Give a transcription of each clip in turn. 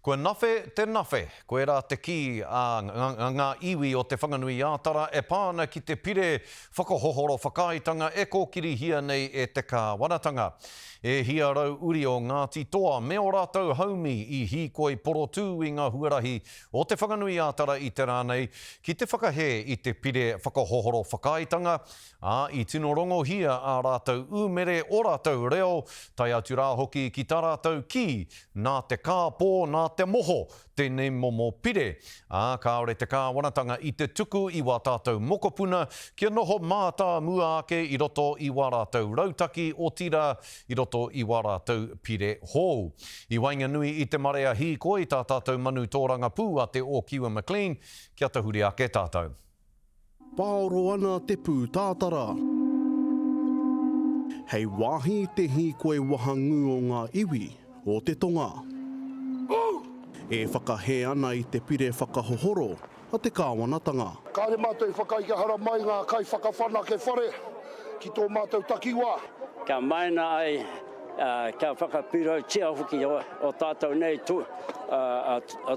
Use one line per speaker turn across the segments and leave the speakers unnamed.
Kua nawhe te nawhe, koirā te kī a ngā iwi o Te Whanganui-ā-Tara e pā ana ki te pire whakahohoro whakaaetanga e kōkirihia nei e te kāwanatanga. E hia rau uri o Ngāti Toa me ō rātou haumi i hīkoi porotū i ngā huarahi o Te Whanganui-ā-Tara i te rā nei ki te whakahē i te pire whakahohoro whakaaetanga, ā, i tino rongohia ā rātou umere, ō rātou reo, tae atu rā hoki ki tā rātou kī, nā te kāpō, nā te moho tēnei momo pire, ā, kāore te kāwanatanga i te tuku i wā tātou mokopuna kia noho mātāmua ake i roto i wā rātou rautaki, otirā, i roto i wā rātou pire hou. I waenganui i te marea hīkoi tā tātou manu tōrangapū a Te Ōkiwa McLean, kia tahuri ake tātou.
Pāoro ana te pūtātara. Hei wāhi te hīkoi wahangū o ngā iwi o te tonga. E whakahē ana i te pire whakahohoro a te kāwanatanga.
Kāore mātou i whakaae kia haramai ngā kaiwhakawhanake whare ki tō mātou takiwā.
Kia maina ai, kia whakapirautia hoki o tātou nei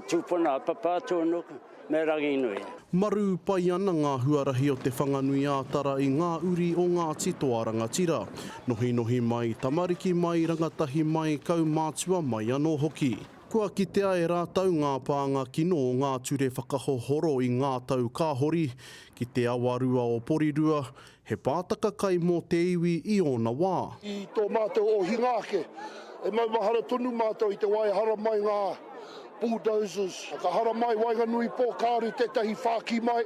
tūpuna a Papatūānuku. Me Ranginui.
Marū pai ana ngā huarahi o Te Whanganui-ā-Tara i ngā uri o Ngāti Toa Rangatira. Nohinohi mai, tamariki mai, rangatahi mai, kaumātua mai anō hoki. Kua kitea e rātou ngā pānga kino o ngā ture whakahohoro i ngā tau ka hori, ki te awarua o Porirua, He pātaka kai mō te iwi i ōna wā.
I tō mātou ohinga ake, e maumahara tonu mātou i te wā e haramai ngā bulldozers. Ka haramai waenganui pō kāore tētahi whāki mai,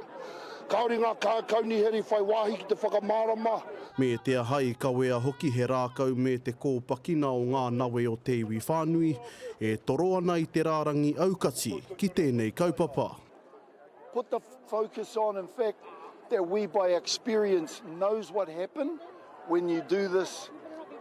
kāore ngā kaunihera i whai wāhi ki te whakamārama.
Me te aha i kawea hoki he rākau me te kōpakina o ngā nawe o te iwi whānui e toro ana i te rārangi aukati ki tēnei kaupapa.
Put the focus on in fact that we by experience knows what happen when you do this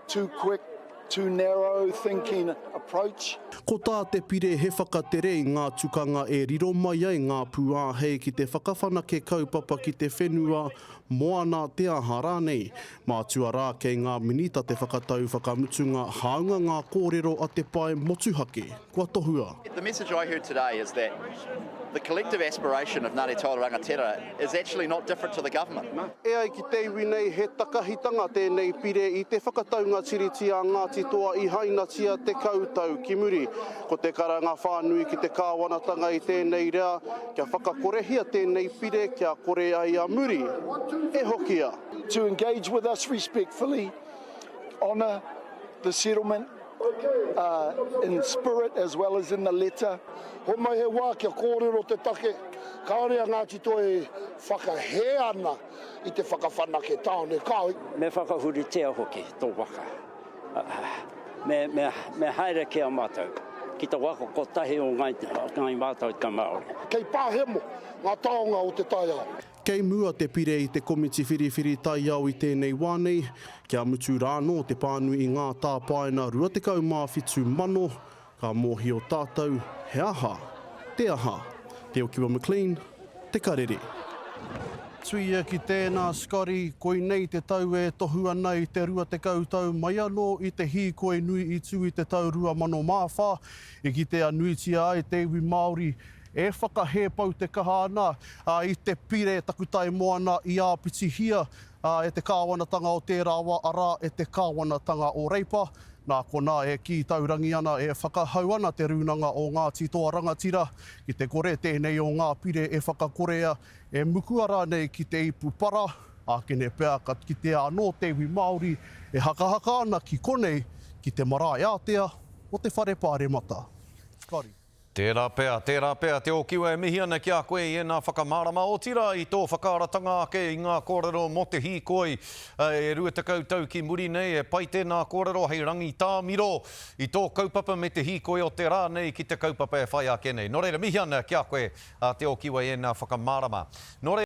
too quick, too narrow thinking approach.
Ko tā te pire he whakatere i ngā tukanga e riro mai ai ngā pūāhei ki te whakawhanake kaupapa ki te whenua, moana, te aha rānei. Mātua rā kei ngā Minita te whakatau whakamutunga hāunga ngā kōrero a te pae motuhake kua tohua.
The message I heard today is that the collective aspiration of Ngāti Toa Rangatira is actually not different to the government.
E ai ki te iwi nei he takahitanga tēnei pire i te whakataunga tiriti a Ngāti Toa i hainatia 10 tau ki muri. Ko te karanga whānui ki te kāwanatanga i tēnei rea kia whakakorehia tēnei pire kia kore ai a muri e hokia.
To engage with us respectfully, honour the settlement in spirit as well as in the letter. Homai he wā kia kōrero te take, kāore a Ngāti Toa e whakahē ana i te whakawhanake tāone, kāore.
Me whakahuritia hoki tō waka. Me, me, me haere ki a mātou, ki te waka kotahi o Ngai, Ngai Mātou te Māori.
Kei pāhemo ngā taonga o te taiao.
Kei mua te pire i te Komiti Whiriwhiri Taiao i tēnei wā nei, kia mutu rānō te pānui i ngā tāpaena 27,000, ka mōhio tātou he aha te aha. Te Okiwa McLean, Te Karere. Tuia ki tēnā, Scotty, koinei te tau e tohu ana i te 20 tau mai anō i te hīkoi nui i tū i te tau 2004, i kitea nuitia ai te iwi Māori E whakahē pau te kaha ana i te pire takutai moana i āpitihia e te kāwanatanga o tērā wā, arā, e te kāwanatanga o Reipa. Nā konā e kī taurangi ana, e whakahau ana te Rūnanga o Ngāti Toa Rangatira ki te kore tēnei o ngā pire e whakakorea, e mukua rānei ki te ipu para, ākene pea ka kitea anō te iwi Māori e hakahaka ana ki konei, ki te marae ātea o te Whare Pāremata. Scotty.
Tērā pea, tērā pea te Okiwa e mihi ana ki a koe i ēnā whakamārama, otirā i tō whakaaratanga ake i ngā kōrero mō te hīkoi e 20 tau ki muri nei. E pai tēnā kōrero hei rangitāmiro i tō kaupapa me te hīkoi o te rā nei ki te kaupapa e whai ake nei. Nō reira, mihi ana ki a koe, a Te Okiwa i ēnā whakamārama. Nō reira.